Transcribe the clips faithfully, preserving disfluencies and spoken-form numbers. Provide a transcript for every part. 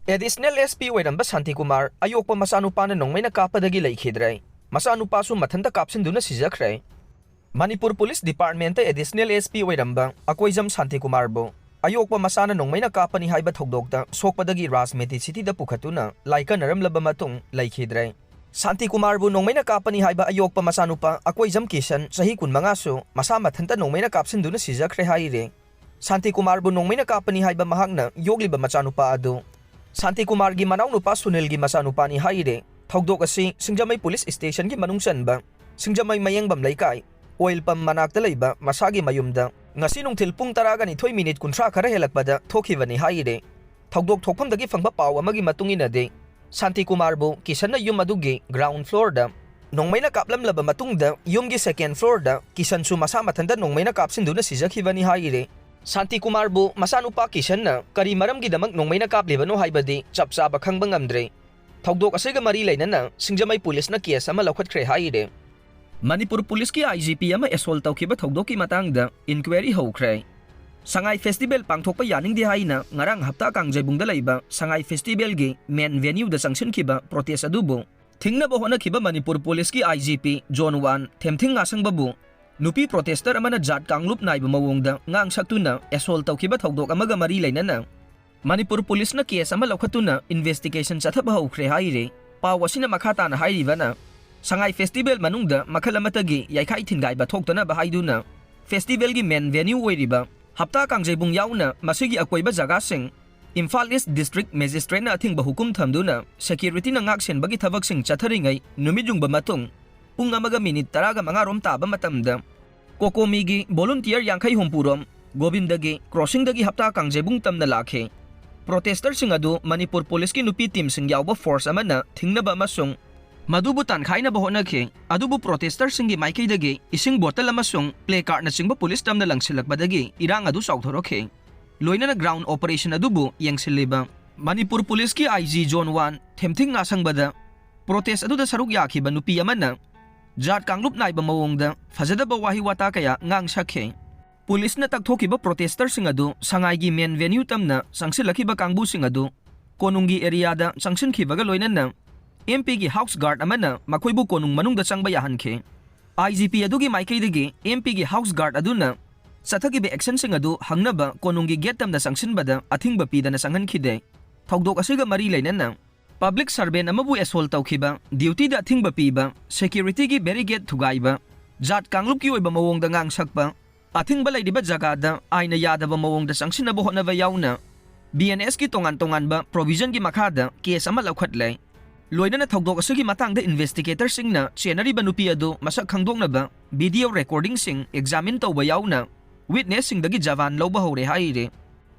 Additional S P ꯑꯣꯏꯔꯝꯕ ꯁꯥꯟꯇꯤꯀꯨꯃꯥꯔ ꯑꯌꯣꯛꯄ ꯃꯆꯥꯅꯨꯄꯥꯅ ꯅꯣꯡꯃꯩꯅ ꯀꯥꯞꯄꯗꯒꯤ ꯂꯩꯈꯤꯗ꯭ꯔꯦ꯫ ꯃꯆꯥꯅꯨꯄꯥꯁꯨ ꯃꯊꯟꯇ ꯀꯥꯞꯁꯤꯟꯗꯨꯅ ꯁꯤꯖꯈ꯭ꯔꯦ꯫ ꯃꯅꯤꯄꯨꯔ ꯄꯨꯂꯤꯁ ꯗꯤꯄꯥꯔꯠꯃꯦꯟꯠꯇ ꯑꯦꯗꯤꯁꯅꯦꯜ ꯑꯦꯁ ꯄꯤ ꯑꯣꯏꯔꯝꯕ ꯑꯀꯣꯏꯖꯝ ꯁꯥꯟꯇꯤꯀꯨꯃꯥꯔꯕꯨ ꯑꯌꯣꯛꯄ ꯃꯆꯥꯅ ꯅꯣꯡꯃꯩꯅ ꯀꯥꯞꯄꯅꯤ ꯍꯥꯏꯕ ꯊꯧꯗꯣꯛꯇ ꯁꯣꯛꯄꯗꯒꯤ ꯔꯥꯖꯃꯦꯇꯤ ꯁꯤꯇꯤꯗ ꯄꯨꯈꯠꯇꯨꯅ ꯂꯥꯏꯀꯠꯅꯔꯝꯂꯕ ꯃꯇꯨꯡ ꯂꯩꯈꯤꯗ꯭ꯔꯦ꯫ ꯁꯥꯟꯇꯤꯀꯨꯃꯥꯔꯕꯨ ꯅꯣꯡꯃꯩꯅ ꯀꯥꯞꯄꯅꯤ ꯍꯥꯏꯕ ꯑꯌꯣꯛꯄ ꯃꯆꯥꯅꯨꯄꯥ ꯑꯀꯣꯏꯖꯝ ꯀꯤꯁꯟ, ꯆꯍꯤ ꯀꯨꯟꯃꯉꯥꯁꯨ, ꯃꯁꯥ ꯃꯊꯟꯇ ꯅꯣꯡꯃꯩꯅ ꯀꯥꯞꯁꯤꯟꯗꯨꯅ ꯁꯤꯖꯈ꯭ꯔꯦ ꯍꯥꯏꯔꯤ꯫ ꯁꯥꯟꯇꯤꯀꯨꯃꯥꯔꯕꯨ ꯅꯣꯡꯃꯩꯅ ꯀꯥꯞꯄꯅꯤ ꯍꯥꯏꯕ ꯃꯍꯥꯛꯅ ꯌꯣꯛꯂꯤꯕ ꯃꯆꯥꯅꯨꯄꯥ ꯑꯗꯨ ꯁꯥꯟꯇꯤꯀꯨꯃꯥꯔꯒꯤ ꯃꯅꯥꯎꯅꯨꯄꯥ ꯁꯨꯅꯤꯜꯒꯤ ꯃꯆꯥꯅꯨꯄꯥꯅꯤ ꯍꯥꯏꯔꯦ꯫ ꯊꯧꯗꯣꯛ ꯑꯁꯤ ꯁꯤꯡꯖꯃꯩ ꯄꯨꯂꯤꯁ ꯁ꯭ꯇꯦꯁꯟꯒꯤ ꯃꯅꯨꯡ ꯆꯟꯕ ꯁꯤꯡꯖꯃꯩ ꯃꯌꯦꯡꯕꯝ ꯂꯩꯀꯥꯏ ꯑꯣꯏꯜ ꯄꯝ ꯃꯅꯥꯛꯇ ꯂꯩꯕ ꯃꯁꯥꯒꯤ ꯃꯌꯨꯝꯗ ꯉꯁꯤ ꯅꯨꯡꯊꯤꯜ ꯄꯨꯡ ꯇꯔꯥꯒ ꯅꯤꯊꯣꯏ ꯃꯤꯅꯤꯠ ꯀꯨꯟꯊ꯭ꯔꯥ ꯈꯔ ꯍꯦꯜꯂꯛꯄꯗ ꯊꯣꯛꯈꯤꯕꯅꯤ ꯍꯥꯏꯔꯦ꯫ ꯊꯧꯗꯣꯛ ꯊꯣꯛꯐꯝꯗꯒꯤ ꯐꯪꯕ ꯄꯥꯎ ꯑꯃꯒꯤ ꯃꯇꯨꯡ ꯏꯟꯅꯗꯤ, ꯁꯥꯟꯇꯤꯀꯨꯃꯥꯔꯕꯨ ꯀꯤꯁꯟꯅ ꯌꯨꯝ ꯑꯗꯨꯒꯤ ꯒ꯭ꯔꯥꯎꯟ ꯐ꯭ꯂꯣꯔꯗ ꯅꯣꯡꯃꯩꯅ ꯀꯥꯞꯂꯝꯂꯕ ꯃꯇꯨꯡꯗ, ꯌꯨꯝꯒꯤ ꯁꯦꯀꯦꯟ ꯐ꯭ꯂꯣꯔꯗ ꯀꯤꯁꯟꯁꯨ ꯃꯁꯥ ꯃꯊꯟꯇ ꯅꯣꯡꯃꯩꯅ ꯀꯥꯞꯁꯤꯟꯗꯨꯅ ꯁꯤꯖꯈꯤꯕꯅꯤ ꯍꯥꯏꯔꯦ꯫ ꯁꯥꯟꯇꯤꯀꯨꯃꯥꯔꯕꯨ ꯃꯆꯥꯅꯨꯄꯥ ꯀꯤꯁꯟꯅ ꯀꯔꯤ ꯃꯔꯝꯒꯤꯗꯃꯛ ꯅꯣꯡꯃꯩꯅ ꯀꯥꯞꯂꯤꯕꯅꯣ ꯍꯥꯏꯕꯗꯤ ꯆꯞ ꯆꯥꯕ ꯈꯪꯕ ꯉꯝꯗ꯭ꯔꯦ꯫ ꯊꯧꯗꯣꯛ ꯑꯁꯤꯒ ꯃꯔꯤ ꯂꯩꯅꯅ ꯁꯤꯡꯖꯃꯩ ꯄꯨꯂꯤꯁꯅ ꯀꯦꯁ ꯑꯃ ꯂꯧꯈꯠꯈ꯭ꯔꯦ ꯍꯥꯏꯔꯦ꯫ ꯃꯅꯤꯄꯨꯔ ꯄꯨꯂꯤꯁꯀꯤ ꯑꯥꯏ ꯖꯤ ꯄꯤ ꯑꯃ ꯑꯦꯁꯣꯜ ꯇꯧꯈꯤꯕ ꯊꯧꯗꯣꯛꯀꯤ ꯃꯇꯥꯡꯗ ꯏꯟꯀ꯭ꯋꯥꯏꯔꯤ ꯍꯧꯈ꯭ꯔꯦ꯫ ꯁꯉꯥꯏ ꯐꯦꯁꯇꯤꯚꯦꯜ ꯄꯥꯡꯊꯣꯛꯄ ꯌꯥꯅꯤꯡꯗꯦ ꯍꯥꯏꯅ ꯉꯔꯥꯡ ꯍꯞꯇꯥ ꯀꯥꯡꯖꯩꯕꯨꯡꯗ ꯂꯩꯕ ꯁꯉꯥꯏ ꯐꯦꯁꯇꯤꯚꯦꯜꯒꯤ ꯃꯦꯟ ꯚꯦꯅ꯭ꯌꯨꯗ ꯆꯪꯁꯤꯟꯈꯤꯕ ꯄ꯭ꯔꯣꯇꯦꯁ ꯑꯗꯨꯕꯨ ꯊꯤꯡꯅꯕ ꯍꯣꯠꯅꯈꯤꯕ ꯃꯅꯤꯄꯨꯔ ꯄꯨꯂꯤꯁꯀꯤ ꯑꯥꯏ ꯖꯤ ꯄꯤ ꯖꯣꯟ ꯋꯥꯟ ꯊꯦꯝꯊꯤꯡ ꯉꯥꯁꯪꯕꯕꯨ ꯅꯨꯄꯤ ꯄ꯭ꯔꯣꯇꯦꯁꯇꯔ ꯑꯃꯅ ꯖꯥꯠ ꯀꯥꯡꯂꯨꯞ ꯅꯥꯏꯕ ꯃꯑꯣꯡꯗ ꯉꯥꯡ ꯁꯛꯇꯨꯅ ꯑꯦꯁꯣꯜ ꯇꯧꯈꯤꯕ ꯊꯧꯗꯣꯛ ꯑꯃꯒ ꯃꯔꯤ ꯂꯩꯅꯅ ꯃꯅꯤꯄꯨꯔ ꯄꯨꯂꯤꯁꯅ ꯀꯦꯁ ꯑꯃ ꯂꯧꯈꯠꯇꯨꯅ ꯏꯟꯚꯦꯁꯇꯤꯒꯦꯁꯟ ꯆꯠꯊꯕ ꯍꯧꯈ꯭ꯔꯦ ꯍꯥꯏꯔꯤ꯫ ꯄꯥꯎ ꯑꯁꯤꯅ ꯃꯈꯥ ꯇꯥꯅ ꯍꯥꯏꯔꯤꯕꯅ, ꯁꯉꯥꯏ ꯐꯦꯁꯇꯤꯚꯦꯜ ꯃꯅꯨꯡꯗ ꯃꯈꯜ ꯑꯃꯠꯇꯒꯤ ꯌꯥꯏꯈꯥꯏ ꯊꯤꯟꯒꯥꯏꯕ ꯊꯣꯛꯇꯅꯕ ꯍꯥꯏꯗꯨꯅ ꯐꯦꯁꯇꯤꯚꯦꯜꯒꯤ ꯃꯦꯟ ꯚꯦꯅ꯭ꯌꯨ ꯑꯣꯏꯔꯤꯕ ꯍꯞꯇꯥ ꯀꯥꯡꯖꯩꯕꯨꯡ ꯌꯥꯎꯅ ꯃꯁꯤꯒꯤ ꯑꯀꯣꯏꯕ ꯖꯒꯥꯁꯤꯡ ꯏꯝꯐꯥꯜ ꯏꯁ ꯗꯤꯁꯇ꯭ꯔꯤꯛ ꯃꯦꯖꯤꯁꯇ꯭ꯔꯦꯠꯅ ꯑꯊꯤꯡꯕ ꯍꯨꯀꯨꯝ ꯊꯝꯗꯨꯅ ꯁꯦꯀ꯭ꯌꯨꯔꯤꯇꯤꯅ ꯉꯥꯛ ꯁꯦꯟꯕꯒꯤ ꯊꯕꯛꯁꯤꯡ ꯆꯠꯊꯔꯤꯉꯩ ꯅꯨꯃꯤꯠ ꯌꯨꯡꯕ ꯃꯇꯨꯡ ꯄꯨꯡ ꯑꯃꯒ ꯃꯤꯅꯤꯠ ꯇꯔꯥꯒ ꯃꯉꯥ ꯔꯣꯝ ꯇꯥꯕ ꯃꯇꯝꯗ ꯀꯣꯀꯣꯃꯤꯒꯤ ꯚꯣꯂꯨꯟꯇꯤꯌꯔ ꯌꯥꯡꯈꯩ ꯍꯨꯝꯐꯨ ꯔꯣꯝ ꯒꯣꯕꯤꯟꯗꯒꯤ ꯀ꯭ꯔꯣꯁꯤꯡꯗꯒꯤ ꯍꯞꯇꯥ ꯀꯥꯡꯖꯩꯕꯨꯡ ꯇꯝꯅ ꯂꯥꯛꯈꯤ꯫ ꯄ꯭ꯔꯣꯇꯦꯁꯇꯔꯁꯤꯡ ꯑꯗꯨ ꯃꯅꯤꯄꯨꯔ ꯄꯨꯂꯤꯁꯀꯤ ꯅꯨꯄꯤ ꯇꯤꯝꯁꯤꯡ ꯌꯥꯎꯕ ꯐꯣꯔꯁ ꯑꯃꯅ ꯊꯤꯡꯅꯕ ꯑꯃꯁꯨꯡ ꯃꯗꯨꯕꯨ ꯇꯥꯟꯈꯥꯏꯅꯕ ꯍꯣꯠꯅꯈꯤ꯫ ꯑꯗꯨꯕꯨ ꯄ꯭ꯔꯣꯇꯦꯁꯇꯔꯁꯤꯡꯒꯤ ꯃꯥꯏꯀꯩꯗꯒꯤ ꯏꯁꯤꯡ ꯕꯣꯇꯜ ꯑꯃꯁꯨꯡ ꯄ꯭ꯂꯦ ꯀꯥꯔꯗꯅꯆꯤꯡꯕ ꯄꯨꯂꯤꯁ ꯇꯝꯅ ꯂꯪꯁꯤꯜꯂꯛꯄꯗꯒꯤ ꯏꯔꯥꯡ ꯑꯗꯨ ꯆꯥꯎꯊꯣꯔꯛꯈꯤ꯫ ꯂꯣꯏꯅꯅ ꯒ꯭ꯔꯥꯎꯟ ꯑꯣꯄꯔꯦꯁꯟ ꯑꯗꯨꯕꯨ ꯌꯦꯡꯁꯤꯜꯂꯤꯕ ꯃꯅꯤꯄꯨꯔ ꯄꯨꯂꯤꯁꯀꯤ ꯑꯥꯏ ꯖꯤ ꯖꯣꯟ ꯋꯥꯟ ꯊꯦꯝꯊꯤꯡ ꯉꯥꯁꯪꯕꯗ ꯄ꯭ꯔꯣꯇꯦꯁ ꯑꯗꯨꯗ ꯁꯔꯨꯛ ꯌꯥꯈꯤꯕ ꯅꯨꯄꯤ ꯑꯃꯅ ꯖꯥꯠ ꯀꯥꯡꯂꯨꯞ ꯅꯥꯏꯕ ꯃꯑꯣꯡꯗ ꯐꯖꯗꯕ ꯋꯥꯍꯩ ꯋꯥꯇꯥ ꯀꯌꯥ ꯉꯥꯡ ꯁꯛꯈꯤ꯫ ꯄꯨꯂꯤꯁꯅ ꯇꯛꯊꯣꯛꯈꯤꯕ ꯄ꯭ꯔꯣꯇꯦꯁꯇꯔꯁꯤꯡ ꯑꯗꯨ ꯁꯉꯥꯏꯒꯤ ꯃꯦꯟ ꯚꯦꯅ꯭ꯌꯨ ꯇꯝꯅ ꯆꯪꯁꯤꯜꯂꯛꯈꯤꯕ ꯀꯥꯡꯕꯨꯁꯤꯡ ꯑꯗꯨ ꯀꯣꯅꯨꯡꯒꯤ ꯑꯦꯔꯤꯌꯥꯗ ꯆꯪꯁꯤꯟꯈꯤꯕꯒ ꯂꯣꯏꯅꯅ ꯑꯦꯝ ꯄꯤꯒꯤ ꯍꯥꯎꯁ ꯒꯥꯔꯗ ꯑꯃꯅ ꯃꯈꯣꯏꯕꯨ ꯀꯣꯅꯨꯡ ꯃꯅꯨꯡꯗ ꯆꯪꯕ ꯌꯥꯍꯟꯈꯤ꯫ ꯑꯥꯏ ꯖꯤ ꯄꯤ ꯑꯗꯨꯒꯤ ꯃꯥꯏꯀꯩꯗꯒꯤ ꯑꯦꯝ ꯄꯤꯒꯤ ꯍꯥꯎꯁ ꯒꯥꯔꯗ ꯑꯗꯨꯅ ꯆꯠꯊꯈꯤꯕ ꯑꯦꯛꯁꯟꯁꯤꯡ ꯑꯗꯨ ꯍꯪꯅꯕ ꯀꯣꯅꯨꯡꯒꯤ ꯒꯦꯠ ꯇꯝꯅ ꯆꯪꯁꯤꯟꯕꯗ ꯑꯊꯤꯡꯕ ꯄꯤꯗꯅ ꯆꯪꯍꯟꯈꯤꯗꯦ꯫ ꯊꯧꯗꯣꯛ ꯑꯁꯤꯒ ꯃꯔꯤ ꯂꯩꯅꯅ ꯄꯕ꯭ꯂꯤꯛ ꯁꯔꯚꯦꯟ ꯑꯃꯕꯨ ꯑꯦꯁꯣꯜ ꯇꯧꯈꯤꯕ, ꯗ꯭ꯌꯨꯇꯤꯗ ꯑꯊꯤꯡꯕ ꯄꯤꯕ, ꯁꯦꯀ꯭ꯌꯨꯔꯤꯇꯤꯒꯤ ꯕꯦꯔꯤꯒꯦꯠ ꯊꯨꯒꯥꯏꯕ, ꯖꯥꯠ ꯀꯥꯡꯂꯨꯞꯀꯤ ꯑꯣꯏꯕ ꯃꯑꯣꯡꯗ ꯉꯥꯡꯁꯛꯄ, ꯑꯊꯤꯡꯕ ꯂꯩꯔꯤꯕ ꯖꯒꯥꯗ ꯑꯥꯏꯟꯅ ꯌꯥꯗꯕ ꯃꯑꯣꯡꯗ ꯆꯪꯁꯤꯟꯅꯕ ꯍꯣꯠꯅꯕ ꯌꯥꯎꯅ ꯕꯤ ꯑꯦꯟ ꯑꯦꯁꯀꯤ ꯇꯣꯉꯥꯟ ꯇꯣꯉꯥꯟꯕ ꯄ꯭ꯔꯣꯚꯤꯖꯟꯒꯤ ꯃꯈꯥꯗ ꯀꯦꯁ ꯑꯃ ꯂꯧꯈꯠꯂꯦ꯫ ꯂꯣꯏꯅꯅ ꯊꯧꯗꯣꯛ ꯑꯁꯤꯒꯤ ꯃꯇꯥꯡꯗ ꯏꯟꯚꯦꯁꯇꯤꯒꯦꯇꯔꯁꯤꯡꯅ ꯆꯦꯟꯅꯔꯤꯕ ꯅꯨꯄꯤ ꯑꯗꯨ ꯃꯁꯛ ꯈꯪꯗꯣꯛꯅꯕ ꯚꯤꯗꯤꯑꯣ ꯔꯦꯀꯣꯔꯗꯤꯡꯁꯤꯡ ꯑꯦꯛꯖꯥꯃꯤꯟ ꯇꯧꯕ ꯌꯥꯎꯅ ꯋꯤꯠꯅꯦꯁꯁꯤꯡꯗꯒꯤ ꯖꯕꯥꯟ ꯂꯧꯕ ꯍꯧꯔꯦ ꯍꯥꯏꯔꯤ꯫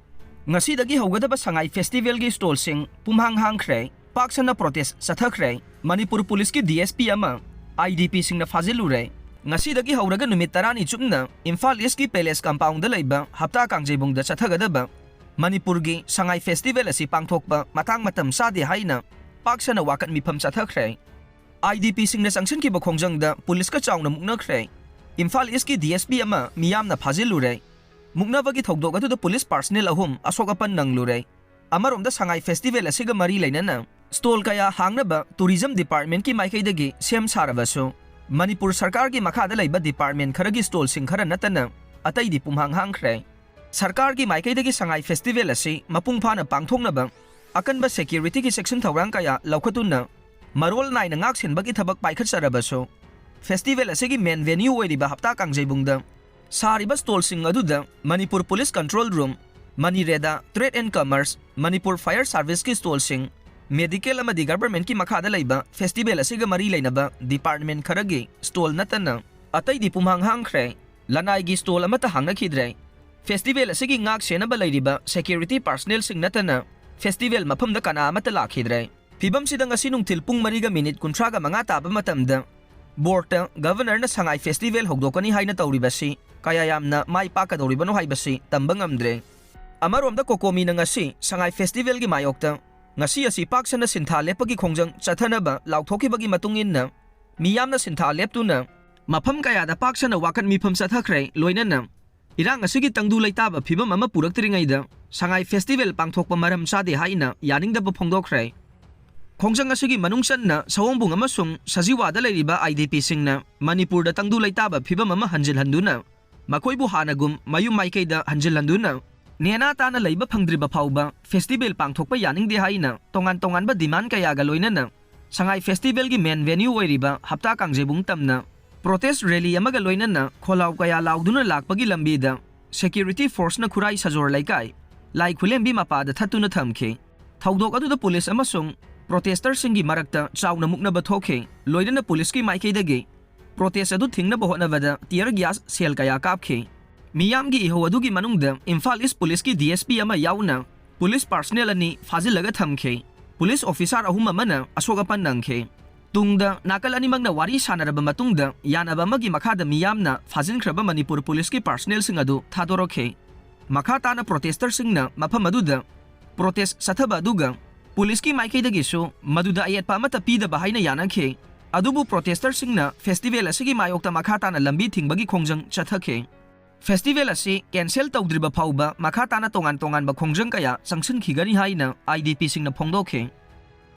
ꯉꯁꯤꯗꯒꯤ ꯍꯧꯒꯗꯕ ꯁꯉꯥꯏ ꯐꯦꯁꯇꯤꯚꯦꯜꯒꯤ ꯁ꯭ꯇꯣꯜꯁꯤꯡ ꯄꯨꯝꯍꯥꯡ ꯍꯥꯡꯈ꯭ꯔꯦ꯫ ꯄꯥꯛ ꯁꯟꯅ ꯄ꯭ꯔꯣꯇꯦꯁ ꯆꯠꯊꯈ꯭ꯔꯦ꯫ ꯃꯅꯤꯄꯨꯔ ꯄꯨꯂꯤꯁꯀꯤ ꯗꯤ ꯑꯦꯁ ꯄꯤ ꯑꯃ ꯑꯥꯏ ꯗꯤ ꯄꯤꯁꯤꯡꯅ ꯐꯥꯖꯤꯜꯂꯨꯔꯦ꯫ ꯉꯁꯤꯗꯒꯤ ꯍꯧꯔꯒ ꯅꯨꯃꯤꯠ ꯇꯔꯥꯅꯤ ꯆꯨꯞꯅ ꯏꯝꯐꯥꯜ ꯏꯁꯀꯤ ꯄꯦꯂꯦꯁ ꯀꯝꯄꯥꯎꯟꯗ ꯂꯩꯕ ꯍꯞꯇꯥ ꯀꯥꯡꯖꯩꯕꯨꯡꯗ ꯆꯠꯊꯒꯗꯕ ꯃꯅꯤꯄꯨꯔꯒꯤ ꯁꯉꯥꯏ ꯐꯦꯁꯇꯤꯚꯦꯜ ꯑꯁꯤ ꯄꯥꯡꯊꯣꯛꯄ ꯃꯇꯥꯡ ꯃꯇꯝ ꯆꯥꯗꯦ ꯍꯥꯏꯅ ꯄꯥꯛ ꯁꯟꯅ ꯋꯥꯀꯠ ꯃꯤꯐꯝ ꯆꯠꯊꯈ꯭ꯔꯦ꯫ ꯑꯥꯏ ꯗꯤ ꯄꯤꯁꯤꯡꯅ ꯆꯪꯁꯤꯟꯈꯤꯕ ꯈꯣꯡꯖꯪꯗ ꯄꯨꯂꯤꯁꯀ ꯆꯥꯎꯅ ꯃꯨꯛꯅꯈ꯭ꯔꯦ꯫ ꯏꯝꯐꯥꯜ ꯏꯁꯀꯤ ꯗꯤ ꯑꯦꯁ ꯄꯤ ꯑꯃ ꯃꯤꯌꯥꯝꯅ ꯐꯥꯖꯤꯜꯂꯨꯔꯦ꯫ ꯃꯨꯛꯅꯕꯒꯤ ꯊꯧꯗꯣꯛ ꯑꯗꯨꯗ ꯄꯨꯂꯤꯁ ꯄꯥꯔꯁꯅꯦꯜ ꯑꯍꯨꯝ ꯑꯁꯣꯛ ꯑꯄꯟ ꯅꯪꯂꯨꯔꯦ꯫ ꯑꯃꯔꯣꯝꯗ ꯁꯉꯥꯏ ꯐꯦꯁꯇꯤꯚꯦꯜ ꯑꯁꯤꯒ ꯃꯔꯤ ꯂꯩꯅꯅ ꯁ꯭ꯇꯣꯜ ꯀꯌꯥ ꯍꯥꯡꯅꯕ ꯇꯨꯔꯤꯖꯝ ꯗꯤꯄꯥꯔꯠꯃꯦꯟꯠꯀꯤ ꯃꯥꯏꯀꯩꯗꯒꯤ ꯁꯦꯝ ꯁꯥꯔꯕꯁꯨ, ꯃꯅꯤꯄꯨꯔ ꯁꯔꯀꯥꯔꯒꯤ ꯃꯈꯥꯗ ꯂꯩꯕ ꯗꯤꯄꯥꯔꯠꯃꯦꯟꯠ ꯈꯔꯒꯤ ꯁ꯭ꯇꯣꯜꯁꯤꯡ ꯈꯔ ꯅꯠꯇꯅ ꯑꯇꯩꯗꯤ ꯄꯨꯝꯍꯥꯡ ꯍꯥꯡꯈ꯭ꯔꯦ꯫ ꯁꯔꯀꯥꯔꯒꯤ ꯃꯥꯏꯀꯩꯗꯒꯤ ꯁꯉꯥꯏ ꯐꯦꯁꯇꯤꯚꯦꯜ ꯑꯁꯤ ꯃꯄꯨꯡ ꯐꯥꯅ ꯄꯥꯡꯊꯣꯛꯅꯕ ꯑꯀꯟꯕ ꯁꯦꯀ꯭ꯌꯨꯔꯤꯇꯤꯒꯤ ꯆꯦꯛꯁꯤꯟ ꯊꯧꯔꯥꯡ ꯀꯌꯥ ꯂꯧꯈꯠꯇꯨꯅ ꯃꯔꯣꯜ ꯅꯥꯏꯅ ꯉꯥꯛ ꯁꯦꯟꯕꯒꯤ ꯊꯕꯛ ꯄꯥꯏꯈꯠꯆꯔꯕꯁꯨ, ꯐꯦꯁꯇꯤꯚꯦꯜ ꯑꯁꯤꯒꯤ ꯃꯦꯟ ꯚꯦꯅ꯭ꯌꯨ ꯑꯣꯏꯔꯤꯕ ꯍꯞꯇꯥ ꯀꯥꯡꯖꯩꯕꯨꯡꯗ ꯁꯥꯔꯤꯕ ꯁ꯭ꯇꯣꯜꯁꯤꯡ ꯑꯗꯨꯗ ꯃꯅꯤꯄꯨꯔ ꯄꯨꯂꯤꯁ ꯀꯟꯇ꯭ꯔꯣꯜ ꯔꯨꯝ, ꯃꯅꯤꯔꯦꯗꯥ, trade and commerce, Manipur fire ꯁꯥꯔꯚꯤꯁꯀꯤ ꯁ꯭ꯇꯣꯜꯁꯤꯡ, ꯃꯦꯗꯤꯀꯦꯜ ꯑꯃꯗꯤ ꯒꯚꯔꯟꯃꯦꯟꯠꯀꯤ ꯃꯈꯥꯗ ꯂꯩꯕ ꯐꯦꯁꯇꯤꯚꯦꯜ ꯑꯁꯤꯒ ꯃꯔꯤ ꯂꯩꯅꯕ ꯗꯤꯄꯥꯔꯠꯃꯦꯟꯠ ꯈꯔꯒꯤ ꯁ꯭ꯇꯣꯜ ꯅꯠꯇꯅ ꯑꯇꯩꯗꯤ ꯄꯨꯝꯍꯥꯡ ꯍꯥꯡꯈ꯭ꯔꯦ꯫ ꯂꯅꯥꯏꯒꯤ ꯁ꯭ꯇꯣꯜ ꯑꯃꯠꯇ ꯍꯥꯡꯅꯈꯤꯗ꯭ꯔꯦ꯫ ꯐꯦꯁꯇꯤꯚꯦꯜ ꯑꯁꯤꯒꯤ ꯉꯥꯛ ꯁꯦꯟꯅꯕ ꯂꯩꯔꯤꯕ ꯁꯦꯀ꯭ꯌꯨꯔꯤꯇꯤ ꯄꯥꯔꯁꯅꯦꯜꯁꯤꯡ ꯅꯠꯇꯅ ꯐꯦꯁꯇꯤꯚꯦꯜ ꯃꯐꯝꯗ ꯀꯅꯥ ꯑꯃꯠꯇ ꯂꯥꯛꯈꯤꯗ꯭ꯔꯦ꯫ ꯐꯤꯕꯝꯁꯤꯗ ꯉꯁꯤ ꯅꯨꯡꯊꯤꯜ ꯄꯨꯡ ꯃꯔꯤꯒ ꯃꯤꯅꯤꯠ ꯀꯨꯟꯊ꯭ꯔꯥꯒ ꯃꯉꯥ ꯇꯥꯕ ꯃꯇꯝꯗ ꯕꯣꯔꯗꯇ ꯒꯚꯔꯅꯔꯅ ꯁꯉꯥꯏ ꯐꯦꯁꯇꯤꯚꯦꯜ ꯍꯧꯗꯣꯛꯀꯅꯤ ꯍꯥꯏꯅ ꯇꯧꯔꯤꯕꯁꯤ ꯀꯌꯥ ꯌꯥꯝꯅ ꯃꯥꯏ ꯄꯥꯛꯀꯗꯧꯔꯤꯕꯅꯣ ꯍꯥꯏꯕꯁꯤ ꯇꯝꯕ ꯉꯝꯗ꯭ꯔꯦ꯫ ꯑꯃꯔꯣꯝꯗ ꯀꯣꯀꯣꯃꯤꯅ ꯉꯁꯤ ꯁꯉꯥꯏ ꯐꯦꯁꯇꯤꯚꯦꯜꯒꯤ ꯃꯥꯌꯣꯛꯇ ꯉꯁꯤ ꯑꯁꯤ ꯄꯥꯛ ꯁꯟꯅ ꯁꯤꯟꯊꯥ ꯂꯦꯞꯄꯒꯤ ꯈꯣꯡꯖꯪ ꯆꯠꯊꯅꯕ ꯂꯥꯎꯊꯣꯛꯈꯤꯕꯒꯤ ꯃꯇꯨꯡ ꯏꯟꯅ ꯃꯤꯌꯥꯝꯅ ꯁꯤꯟꯊꯥ ꯂꯦꯞꯇꯨꯅ ꯃꯐꯝ ꯀꯌꯥꯗ ꯄꯥꯛ ꯁꯟꯅ ꯋꯥꯀꯠ ꯃꯤꯐꯝ ꯆꯠꯊꯈ꯭ꯔꯦ꯫ ꯂꯣꯏꯅꯅ ꯏꯔꯥꯡ ꯑꯁꯤꯒꯤ ꯇꯪꯗꯨ ꯂꯩꯇꯥꯕ ꯐꯤꯕꯝ ꯑꯃ ꯄꯨꯔꯛꯇ꯭ꯔꯤꯉꯩꯗ ꯁꯉꯥꯏ ꯐꯦꯁꯇꯤꯚꯦꯜ ꯄꯥꯡꯊꯣꯛꯄ ꯃꯔꯝ ꯆꯥꯗꯦ ꯍꯥꯏꯅ ꯌꯥꯅꯤꯡꯗꯕ ꯐꯣꯡꯗꯣꯛꯈ꯭ꯔꯦ꯫ ꯈꯣꯡꯖꯪ ꯑꯁꯤꯒꯤ ꯃꯅꯨꯡ ꯆꯟꯅ ꯁꯑꯣꯝꯕꯨꯡ ꯑꯃꯁꯨꯡ ꯁꯖꯤꯋꯥꯗ ꯂꯩꯔꯤꯕ IDPꯁꯤꯡꯅ ꯃꯅꯤꯄꯨꯔꯗ ꯇꯪꯗꯨ ꯂꯩꯇꯥꯕ ꯐꯤꯕꯝ ꯑꯃ ꯍꯟꯖꯤꯜꯍꯟꯗꯨꯅ ꯃꯈꯣꯏꯕꯨ ꯍꯥꯟꯅꯒꯨꯝ ꯃꯌꯨꯝ ꯃꯥꯏꯀꯩꯗ ꯍꯟꯖꯤꯜꯍꯟꯗꯨꯅ ꯅꯦꯅꯥ ꯇꯥꯅ ꯂꯩꯕ ꯐꯪꯗ꯭ꯔꯤꯕ ꯐꯥꯎꯕ ꯐꯦꯁꯇꯤꯚꯦꯜ ꯄꯥꯡꯊꯣꯛꯄ ꯌꯥꯅꯤꯡꯗꯦ ꯍꯥꯏꯅ ꯇꯣꯉꯥꯟ ꯇꯣꯉꯥꯟꯕ ꯗꯤꯃꯥꯟ ꯀꯌꯥꯒ ꯂꯣꯏꯅꯅ ꯁꯉꯥꯏ ꯐꯦꯁꯇꯤꯚꯦꯜꯒꯤ ꯃꯦꯟ ꯚꯦꯅ꯭ꯌꯨ ꯑꯣꯏꯔꯤꯕ ꯍꯞꯇꯥ ꯀꯥꯡꯖꯩꯕꯨꯡ ꯇꯝꯅ ꯄ꯭ꯔꯣꯇꯦꯁ ꯔꯦꯂꯤ ꯑꯃꯒ ꯂꯣꯏꯅꯅ ꯈꯣꯜꯂꯥꯎ ꯀꯌꯥ ꯂꯥꯎꯗꯨꯅ ꯂꯥꯛꯄꯒꯤ ꯂꯝꯕꯤꯗ ꯁꯦꯀ꯭ꯌꯨꯔꯤꯇꯤ ꯐꯣꯔꯁꯅ ꯈꯨꯔꯥꯏ ꯁꯖꯣꯔ ꯂꯩꯀꯥꯏ ꯂꯥꯏ ꯈꯨꯂꯦꯝꯕꯤ ꯃꯄꯥꯗ ꯊꯠꯇꯨꯅ ꯊꯝꯈꯤ꯫ ꯊꯧꯗꯣꯛ ꯑꯗꯨꯗ ꯄꯨꯂꯤꯁ ꯑꯃꯁꯨꯡ ꯄ꯭ꯔꯣꯇꯦꯁꯇꯔꯁꯤꯡꯒꯤ ꯃꯔꯛꯇ ꯆꯥꯎꯅ ꯃꯨꯛꯅꯕ ꯊꯣꯛꯈꯤ꯫ ꯂꯣꯏꯅꯅ ꯄꯨꯂꯤꯁꯀꯤ ꯃꯥꯏꯀꯩꯗꯒꯤ ꯄ꯭ꯔꯣꯇꯦꯁ ꯑꯗꯨ ꯊꯤꯡꯅꯕ ꯍꯣꯠꯅꯕꯗ ꯇꯤꯌꯔ ꯒ꯭ꯌꯥꯁ ꯁꯦꯜ ꯀꯌꯥ ꯀꯥꯞꯈꯤ꯫ ꯃꯤꯌꯥꯝꯒꯤ ꯏꯍꯧ ꯑꯗꯨꯒꯤ ꯃꯅꯨꯡꯗ ꯏꯝꯐꯥꯜ ꯏꯁ ꯄꯨꯂꯤꯁꯀꯤ DSP ꯑꯃ ꯌꯥꯎꯅ ꯄꯨꯂꯤꯁ ꯄꯥꯔꯁꯅꯦꯜ ꯑꯅꯤ ꯐꯥꯖꯤꯜꯂꯒ ꯊꯝꯈꯤ꯫ ꯄꯨꯂꯤꯁ ꯑꯣꯐꯤꯁꯥꯔ ꯑꯍꯨꯝ ꯑꯃꯅ ꯑꯁꯣꯛ ꯑꯄꯟ ꯅꯪꯈꯤ꯫ ꯇꯨꯡꯗ ꯅꯥꯀꯜ ꯑꯅꯤꯃꯛꯅ ꯋꯥꯔꯤ ꯁꯥꯟꯅꯔꯕ ꯃꯇꯨꯡꯗ ꯌꯥꯅꯕ ꯑꯃꯒꯤ ꯃꯈꯥꯗ ꯃꯤꯌꯥꯝꯅ ꯐꯥꯖꯤꯟꯈ꯭ꯔꯕ ꯃꯅꯤꯄꯨꯔ ꯄꯨꯂꯤꯁꯀꯤ ꯄꯥꯔꯁꯅꯦꯜꯁꯤꯡ ꯑꯗꯨ ꯊꯥꯗꯣꯔꯛꯈꯤ꯫ ꯃꯈꯥ ꯇꯥꯅ ꯄ꯭ꯔꯣꯇꯦꯁꯇꯔꯁꯤꯡꯅ ꯃꯐꯝ ꯑꯗꯨꯗ ꯄ꯭ꯔꯣꯇꯦꯁ ꯆꯠꯊꯕ ꯑꯗꯨꯒ ꯄꯨꯂꯤꯁꯀꯤ ꯃꯥꯏꯀꯩꯗꯒꯤꯁꯨ ꯃꯗꯨꯗ ꯑꯌꯦꯠꯄ ꯑꯃꯠꯇ ꯄꯤꯗꯕ ꯍꯥꯏꯅ ꯌꯥꯅꯈꯤ꯫ ꯑꯗꯨꯕꯨ ꯄ꯭ꯔꯣꯇꯦꯁꯇꯔꯁꯤꯡꯅ ꯐꯦꯁꯇꯤꯚꯦꯜ ꯑꯁꯤꯒꯤ ꯃꯥꯌꯣꯛꯇ ꯃꯈꯥ ꯇꯥꯅ ꯂꯝꯕꯤ ꯊꯤꯡꯕꯒꯤ ꯈꯣꯡꯖꯪ ꯆꯠꯊꯈꯤ꯫ ꯐꯦꯁꯇꯤꯚꯦꯜ ꯑꯁꯤ ꯀꯦꯟꯁꯦꯜ ꯇꯧꯗ꯭ꯔꯤꯕ ꯐꯥꯎꯕ ꯃꯈꯥ ꯇꯥꯅ ꯇꯣꯉꯥꯟ ꯇꯣꯉꯥꯟꯕ ꯈꯣꯡꯖꯪ ꯀꯌꯥ ꯆꯪꯁꯤꯟꯈꯤꯒꯅꯤ ꯍꯥꯏꯅ IDPꯁꯤꯡꯅ ꯐꯣꯡꯗꯣꯛꯈꯤ꯫